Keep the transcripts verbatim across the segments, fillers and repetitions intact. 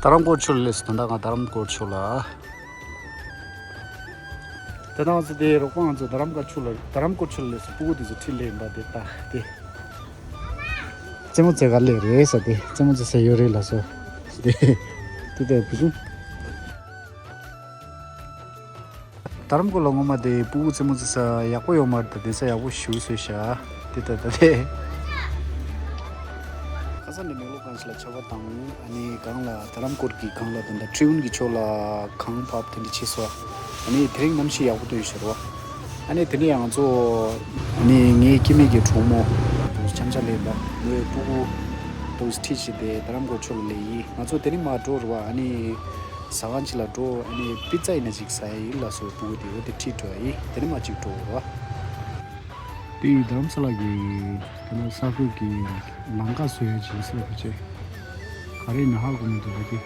རྡ་རམ་ཀོར་ཆུ་ལ་སླེབས་སོང་། ད་ལྟ་ང་རྡ་རམ་ཀོར་ཆུ་ལ། དེ་དང་ཚོ་དེ་རོགས་པ་ང་ཚོ་རྡ་རམ་ཀོར་ཆུ་ལ། རྡ་རམ་ཀོར་ཆུ་ལ་སླེབས་སོང་། སྤུ་གུ་དེ་ཚོ་ཁྲིད་ལས་ཡིན་པ་དེ་ལྟ་དེ། རྩེད་མོ་རྩེ་ག་སླེབས་རེད་ཟེར་དེ། རྩེད་མོ་རྩེ་ས་ཡོད་རེད་ལབ་སོང་། དེ་དེ་དེ་བུ་ཆུང་། རྡ་རམ་ཀོར་ལ་སྔོན་མ་དེ་སྤུ་གུ་རྩེད་མོ་རྩེ་ས་ཡག་པོ་ཡོད་མ་རེད། ད་དེང་སང་ཡག་པོ་ཞེ་པོ་བཟོས་ཤག་དེ་ལྟ་ད་དེ། ཁ་སང་ནས་མེག་ལོར་གྷན་ཇི་ལ་ཆར་པ་བཏང་། ཨ་ནི་སྒང་ལ་རྡ་རམ་ཀོར་གྱི་སྒང་ལ་དེ་འདྲ་ཁྲིའུན་གྱི་ཕྱོགས་ལ་གངས་བབས་དེ་འདྲ་བྱས་སོང་། ཨ་ནི་དེ་རིང་གནམ་གཤིས་ཡག་པོ་འདུག་ཡོད་ཤག་རོ། ཨ་ནི་དེ་ནས་ང་ཚོ་ཨ་ནི་ངའི་སྐྱེ་དམན་གྱི་གྲོགས་མོ་དེ་འཆམ་འཆམ་ལས་པ་མོའི་སྤུ་གུ་དེ་ཁྲིད་བྱས་ཏེ་རྡ་རམ་ཀོར་ཕྱོགས་ལ་སླེབས་ཡིན། ང་ཚོ་དེ་རིང་མར་འགྲོ་རེད་པ། ཨ་ནི་ཟ་ཁང་ཅིག་ལ་འགྲོ། ཨ་ནི་པི་ཛ་ཡིན་ན་ཅིག་ཟ་ཡ་ཡིན་ལབ་སོང་། སྤུ་གུ་དེ་འོ་དེ་ཁྲིད་འགྲོ་ཡ་ཡིན། དེ་ནས་མར་ཅིག་འགྲོ་རེད་པ། དེ་ཡི་རྡ་རམ་ས་ལ་གི་དེ་ན་ས་ཁུལ་གྱི་ལམ་ཁ་བཟོ་ཡ་ཅིག་ཟེར་བ་ཅིག་ག་རེ་ཡིན་ན་ཧ་གོ་མི་འདུག་ད་དེ།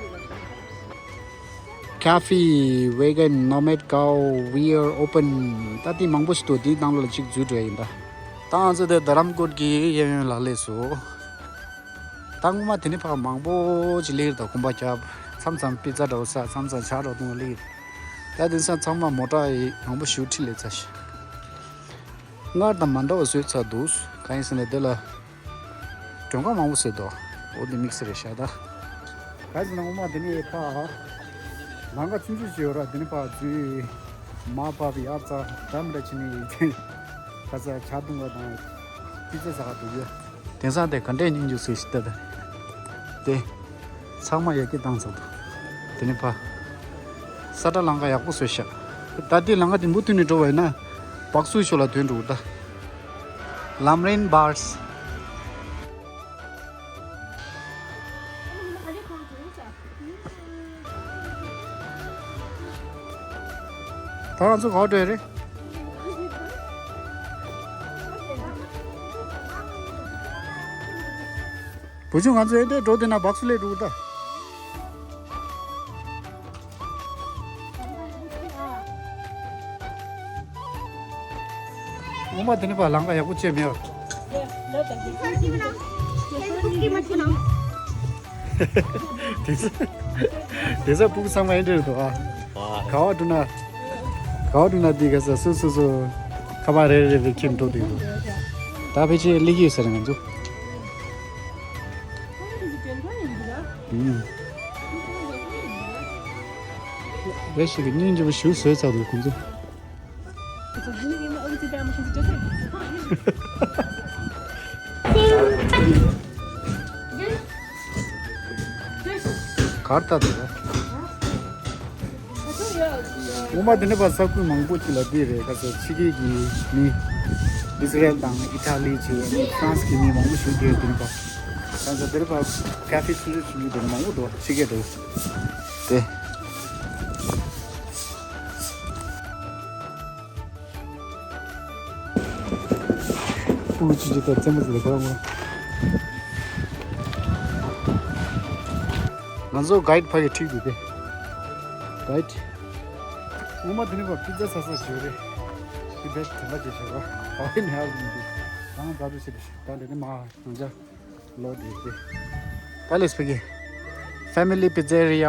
Cafe, vegan, nomad cow, we're open. ད་དེ་མང་པོ་ཞིག་འདུག་དེའི་ནང་ལོགས་ལ་གཅིག་འཛུལ་འགྲོ་ཡ་ཡིན་ད། ད་ང་ཚོ་དེ་རྡ་རམ་ཀོར་གྱི་གཡས་གཡོན་ལ་སླེབས་སོང་། ད་སྔོན་མ་དེ་ནས་ཕར་མང་པོ་ཅིག་སླེབས་ཡོད་ད། གོམ་པ་རྒྱབ། མཚམས་མཚམས་པི་ཛ་འདྲ་བོ་ཟ། མཚམས་མཚམས་ཇ་འདྲ་བོ་འཐུང་སླེབས་ཡོད། ད་དེང་སང་ཚང་མ་མོ་ཊ་ཡིས་མང་པོ་ཞིག་ཁྲིད་སླེབས་ཚར་ཤག་སྔར་དང་མ་འདྲ་བ་བཟོས་ཚར་འདུག་གང་ཡིན་ཟེར་ན་དེ་ལ་མགྲོན་ཁང་མང་པོ་བཟོས་འདུག་འོ་དེ་དམིགས་བསལ་རེད་ཤག་ད། གང་ཡིན་ཟེར་ན་སྔོན་མ་དེ་ནས་ཕར་ལམ་ཁ་ཆུང་ཆུང་ཞིག་ཡོད་ར། དེ་ནས་ཕར་འཛུལ། མར་བབས། ཡར་འཛེགས། ད་མི་འདྲ་བྱས་ནས་ཁ་ས་ཇ་འཐུང་ག་དང་པི་ཛ་ཟ་ག་འགྲོ་གི་ཡོད། དེང་སང་དེ་ག་འདྲས་སྙིང་རྗེ་བཟོས་ཤག་ད་ད། དེ་ཚང་མ་ཡར་རྒྱས་བཏང་ཚར་འདུག་དེ་ནས་ཕར་ས་ཁྲ་ལམ་ཁ་ཡག་པོ་བཟོས་ཤག་ད་དེ་ལམ་ཁ་དེ་མུ་མཐུད་ནས་འགྲོ་བ་ཡིན་ན་བག་སུའི་ཕྱོགས་ལ་ཐོན་འགྲོ་གི་ད། ལམ་རིམ་བར། ད་ང་ཚོ་ག་པར་འགྲོ་ཡ་རེད། བུ་ཆུང་ང་ཚོ་ཨེ་འདྲས་འགྲོ་བསྡད་ན་བག་སུ་སླེབས་འགྲོ་གི་ད། ངོ་མ་དེ་ནས་ཕར་ལམ་ཁ་ཡག་པོ་བྱས་མེད་པ། དེ་ཚོ་དེ་ཚོ་སྤུ་གུ་ཚང་མ་ཨེ་འདྲས་རེད་འདུག་ཨ། ག་པར་འགྲོ་ན། ག་པར་འགྲོ་ན་དེ་ག་ས་སོ་སོ་སོ་ཁ་པར་རེ་རེ་རེ་ཁྱེར་འགྲོ་བསྡད་འདུག་ད་ཕལ་ཆེར་སླེབས་ཀྱི་ཡོད་ས་རེད་ང་ཚོ། ཨུམ། རེ་ཞིག་གི་སྙིང་རྗེ་པོ་ཞེ་པོ་བཟོས་ཚར་འདུག་ཁོང་ཚོ། གར་ལྟ་འདུག་ར། ངོ་མ་དེ་ནས་ཕར་ས་ཁུལ་མང་པོ་ཅིག་ལ་འདི་རེད། ག་ཚོད་ཕྱི་རྒྱལ་གྱི་མི། ཨི་ཟི་རལ་དང་ཨི་ཊ་ལི་བྱས་ནས་ཧྥ་རན་སི་གི་མི་མང་པོ་ཞིག་འདིར་འདིར་ཕར། གང་ཟེར་འདིར་ཕར་ཀ་ཧྥེ་ཆུང་ཆུང་ཆུང་ཆུང་དེ་མང་པོ་འདུག་ཕྱི་རྒྱལ་འདུག་དེ། ཨུ་ཅི་ཅི་ད་རྩེད་མོ་རྩེ་ཁོ་རང་། ང་ཚོ་གའིཌ་ཕ་གི་ཁྲིད་འདུག་སྟེ། གའིཌ། ངོ་མ་དེ་ནས་ཕར་པི་ཛ་ཟ་ས་ཞིག་རེད། པི་ཛ་དྲན་པ་བརྗེད་ཤག་ར། ཨ་ནི་ཧ་གོ་མི་འདུག་རང་ད་དུ་ཤི་རེད་ཤག་ད་འདི་ནས་མར་ང་ཚོ་ལོག་འགྲོ་གི། ད་ལེས་ཕ་གི། ཕེ་མི་ལི་པི་ཛེ་རི་ཡ།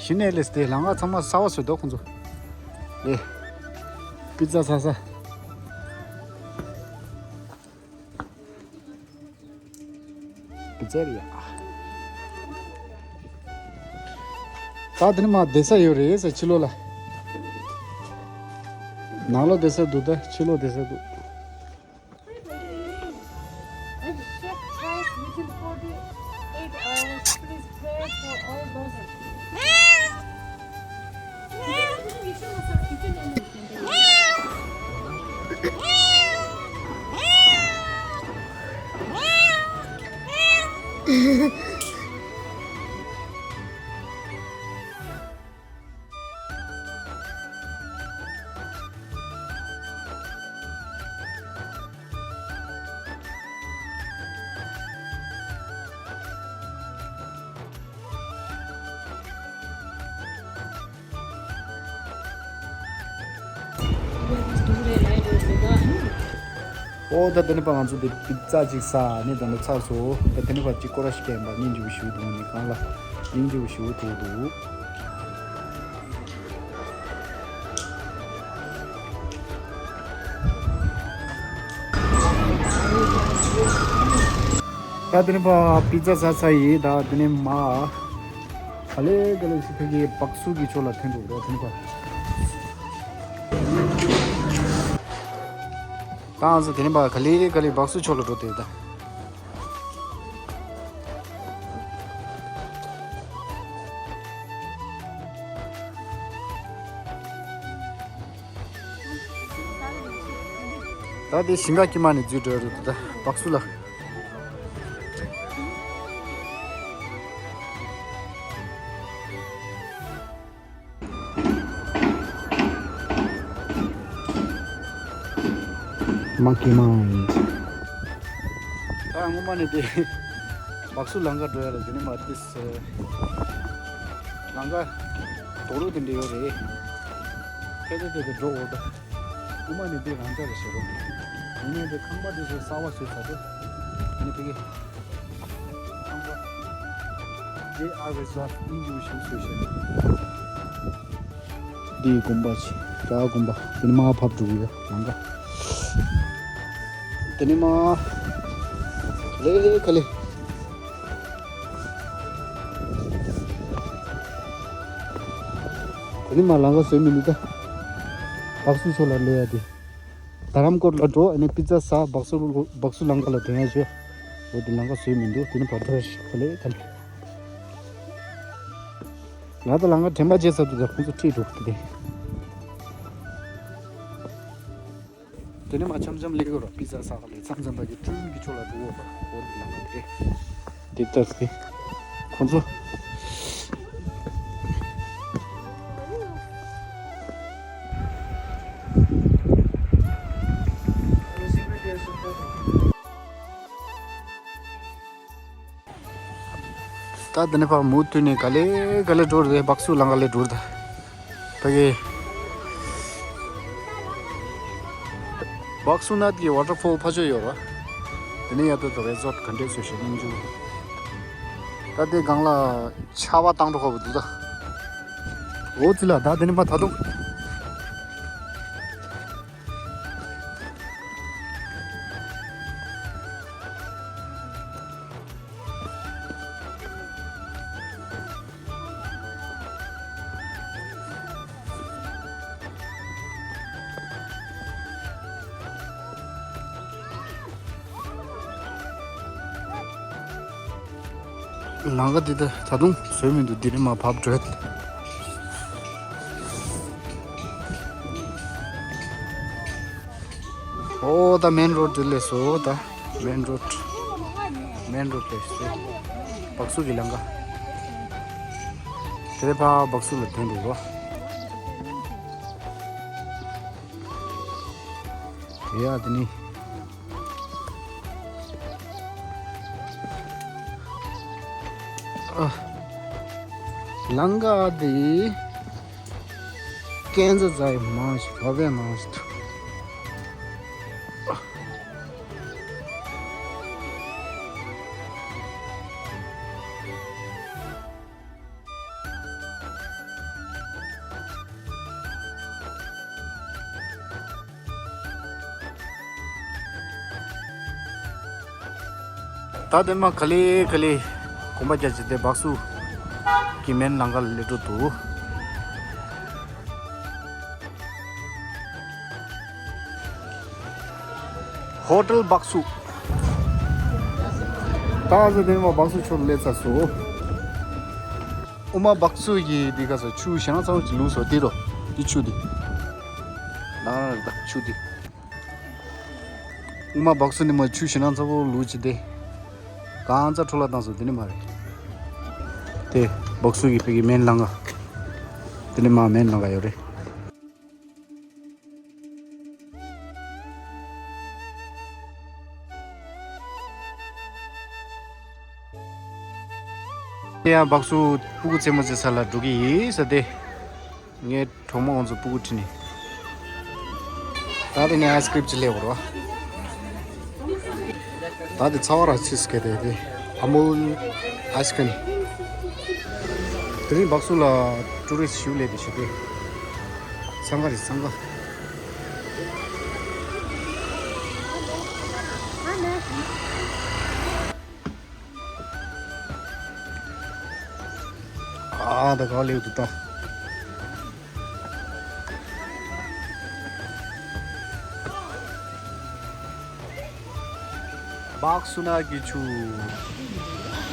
གཞི་ནས་ལེས་དེ་ལམ་ཁ་ཚང་མ་གསར་པ་བཟོས་འདུག་ཁོང་ཚོ། ལེ། པི་ཛ་ཟ་ས། པི་ཛ་རི་ཡ། ད་དེ་ནས་མར་བསྡད་ས་ཡོད་རེད་ཟེར་ཕྱི་ལོགས་ལ། ནང་ལོགས་བསྡད་ས་འདུག་ད་ཕྱི་ལོགས་བསྡད་ས་འདུག This ship travels within forty-eight hours. Please pray for all those. ཨོ་ད་དེ་ནས་ཕར་ང་ཚོ་དེ་པི་ཛ་ཅིག་ཟ་ནས་ད་ནི་ཚར་སོང་། ད་དེ་ནས་ཕར་ཅིག་སྐོར་ར་ཞིག་བསྟན་པ་སྙིང་རྗེ་པོ་ཞུ་འདུག་ནི་གང་ལ། སྙིང་རྗེ་པོ་ཞེ་པོ་ཐོན་འདུག་ད་དེ་ནས་པ་པི་ཛ་ཟ་ཚར་ཡིན། ད་དེ་ནས་མ་ག་ལེ་ག་ལེ་ཞིག་ཕ་གིའི་སྦག་སུ་གི་ཕྱོགས་ལ་ཐོན་འགྲོ་རོགས། དེ་ནས་པ་ད་ང་ཚོ་དེ་ནས་པ་ག་ལེ་ག་ལེ་སྦག་སུ་ཕྱོགས་ལ་འགྲོ་དེ་ད། ད་དེ་ཞིང་ཁ་དཀྱིལ་མ་ནས་འཛུལ་འགྲོ་ཡ་རེད། ད་སྦག་སུ་ལ། Monkey mind. ད་སྔོན་མ་ནས་དེ་སྦག་སུ་ལམ་ཁ་འགྲོ་ཡ་ལ་དེ་ནས་མར་དེ་ལམ་ཁ་དོག་རོ་དེ་འདྲ་ཡོད་རེད། ཕལ་ཆེར་དེ་དེ་འགྲོ་འོ་ད། སྔོན་མ་ནས་དེ་རང་འཇགས་རེད་ཟེར་རོ། ཡིན་ནའི་དེ་ཁང་པ་དེ་ཚོ་གསར་པ་བཟོས་ཚར་དུས་ཨ་ནི་དེ་གི། འདི་དགོན་པ་ཆེ། གྲྭ་དགོན་པ། དེ་ནས་མར་ཕབ་འགྲོ་གི་ཡོད་ལམ་ཁ། དེ་ནས་མར་ལེ་ལེ་ག་ལེ། དེ་ནས་མར་ལམ་ཁ་བཟོས་མི་འདུག་ད། སྦག་སུ་ཕྱོགས་ལ་སླེབས་ཡ་དེ། རྡ་རམ་ཀོར་ལ་འགྲོ། ཨ་ནི་པི་ཛ་ཟ། སྦག་སུ་སྦག་སུ་ལམ་ཁ་ལ་དོན་ཡ་ཞོ། འོ་དེ་ལམ་ཁ་བཟོས་མི་འདུག་དེ་ནས་བར་དོ་ཞིག་ག་ལེ་ག་ལེ། ང་ད་ལམ་ཁ་དྲན་པ་བརྗེད་ཚར་འདུག་ད་ཁོང་ཚོ་ཁྲིད་འགྲོ་གི་དེ། དེ་ནས་མར་འཆམ་འཆམ་སླེབས་ཡོད་ར། པི་ཛ་ཟ་ག་ལེ། མཚམས་མཚམས་པ་གི་ཀྲུམ་གི་ཕྱོགས་ལ་འགྲོ་འོ་པ། འོ་དེ་ལམ་ཁ་དེ། དེ་ལྟར་སེ། ཁོང་ཚོ། ད་འདི་ནས་ཕར་མུ་མཐུད་ནས་ག་ལེ་ག་ལེ་འགྲོ་རེད། སྦག་སུ་ལམ་ག་ལེ་འགྲོ་རེད། ད་གི་སྦག་སུ་ནང་གི་ཝ་ཊར་ཕོལ་ཕ་ཆོས་ཡོད་ར། དེ་ནས་ཡར་ད་ད་རེ་ཛོར་ག་འདྲས་བཟོས་ཤག་སྙིང་རྗེ། ད་དེ་སྒང་ལ་ཆར་པ་བཏང་འགྲོ་ཁ་བོ་འདུག་ད། འོ་ཙི་ལ་ད་དེ་ནས་མར་ད་དུང་། ལམ་ཁ་འདི་ད་ད་དུང་བཟོས་མི་འདུག་འདི་ནས་མར་བབས་འགྲོ་ཡ། ཨོ་ད་མེན་རོ་ཌི་དེ་སླེབས་སོང་། ད་མེན་རོ་ཌི། མེན་རོ་ཌི་སླེབས་སོང་། སྦག་སུ་གི་ལམ་ཁ། དེ་ཕར་སྦག་སུ་ལ་ཐོན་འགྲོ་གོ། དེ་ཡ་དེ་ནི། ཨ། ལམ་ཁ་དེ། ཀན་ཛ་ཛའི་མང་ཞིག་བ་བས་མང་ཞིག་ཐུ། ད་དེ་མ་ག་ལེ་ག་ལེ་གོམ་པ་རྒྱག་ཅིག་དེ་སྦག་སུ་གི་མེན་ལམ་ཁ་ལ་སླེབས་འགྲོ་འདུག་ཧོ་ཊེལ་སྦག་སུ། ད་ང་ཚོ་དེ་མ་སྦག་སུ་ཕྱོགས་སླེབས་ཚར་སོང་། དབུ་མ་སྦག་སུ་ཡི་འདི་ག་ས་ཆུ་ཞེ་དྲག་ཚ་བོ་ཅིག་བླུགས་སོང་། འདི་རོ། འདི་ཆུ་འདི། ནང་ར་རེད་ད་ཆུ་འདི། དབུ་མ་སྦག་སུ་ནི་མ་ཆུ་ཞེ་དྲག་ཚ་བོ་བླུགས་ཅིག་དེ། གང་ཚ་འཕྲོ་བརླག་བཏང་སོང་། འདི་ནི་མ་རེད། དེ་སྦག་སུ་གི་ཕ་གི་མེན་ལམ་ཁ། འདི་ནི་མ་མེན་ལམ་ཁ་ཡོད་རེད། ཡང་སྦག་སུ་སྤུ་གུ་རྩེད་མོ་རྩེ་ས་ལ་འགྲོ་གི་ཡིན་ས་དེ། ངའི་གྲོགས་མོ་ཁོང་ཚོ་སྤུ་གུ་ཁྲིད་ནས། ད་དེ་ནས་ཨའི་སི་ཀི་རིམ་ཅིག་སླེབས་པ་རེད་བ། ད་དེ་ཚ་བ་ར་ཆིས་སྐད་དེ་དེ། ཨ་མུལ་ཨའི་སི་ཀི་རིམ། དེ་རིང་སྦག་སུ་ལ་ཊུ་རི་སི་ཊི་ཞིག་སླེབས་ཏེ་བྱས་ཏེ། འཚང་ཁ་རེད། འཚང་ཁ། ཨ་ད་ག་སླེབས་འདུག་ད། སྦག་སུ་ནང་གི་ཆུ།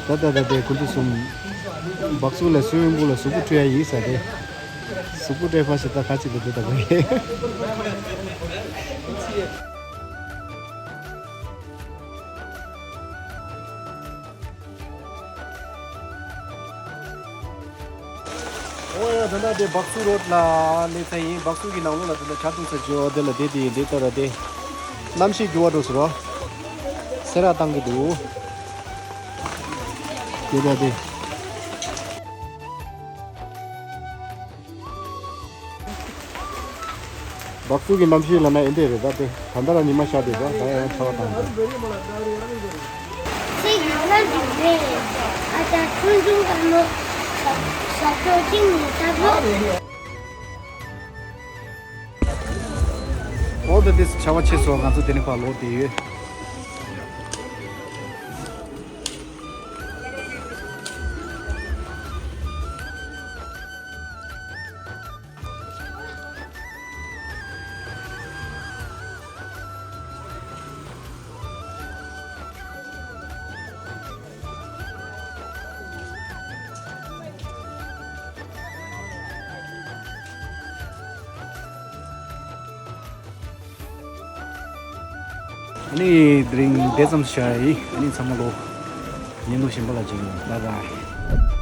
ད་ད་ད་དེ་ཁོ་ཚོ་གསུམ། སྦག་སུ་ལ་སུའི་མིང་པུལ་ལ་གཟུགས་པོ་བཀྲུ་ཡ་ཡིན་ས་རེད། གཟུགས་པོ་བཀྲུས་པ་ཞིག་ད་ག་ཅིག་ལ་དེ་ད་ག་ཡིན། ཨོ་ཡ། ད་ལྟ་དེ་སྦག་སུ་རོ་ཌི་ལ་སླེབས་ཚར་ཡིན། སྦག་སུ་གི་ནང་ལོགས་ལ་ད་ལྟ་ཇ་འཐུང་ས་བྱོས། དེ་ལ་བསྡད་དེ་ཡིན། དེ་ལྟར་དེ་གནམ་གཤིས་འགྱུར་བ་འགྲོ་ཟེར་རོ། སེ་ར་བཏང་གི་འདུག་དེ་ལྟར་དེ། སྦག་སུ་གི་གནམ་གཤིས་ལབ་ན་ཨེ་འདྲས་རེད་ད། དེ་ད་ལྟ་རང་ཉི་མ་ཤར་བསྡད་ད། ད་ཡང་ཆར་པ་བཏང་འདུག་ཚེ་ཡོད་ན་འགྲིག་རེད། ཨ་ཅག་ཆུང་ཆུང་དཀར་མོ། ཞབས་ཞབས་ཏོག་གཅིག་ནས་ལྟ་བུ། All the this ཆར་པ་ཆེ་སོང་། ང་ཚོ་དེ་ནས་ཕར་ལོག་བསྡད་ཡོད། ཨ་ནི་དེ་རིང་དེ་ཙམ་བྱས་ཡིན། ཨ་ནི་ཚང་མ་ལོ་ཉིན་ལོ་གཞན་པ་ལ་མཇལ་ཡོང་། Bye bye.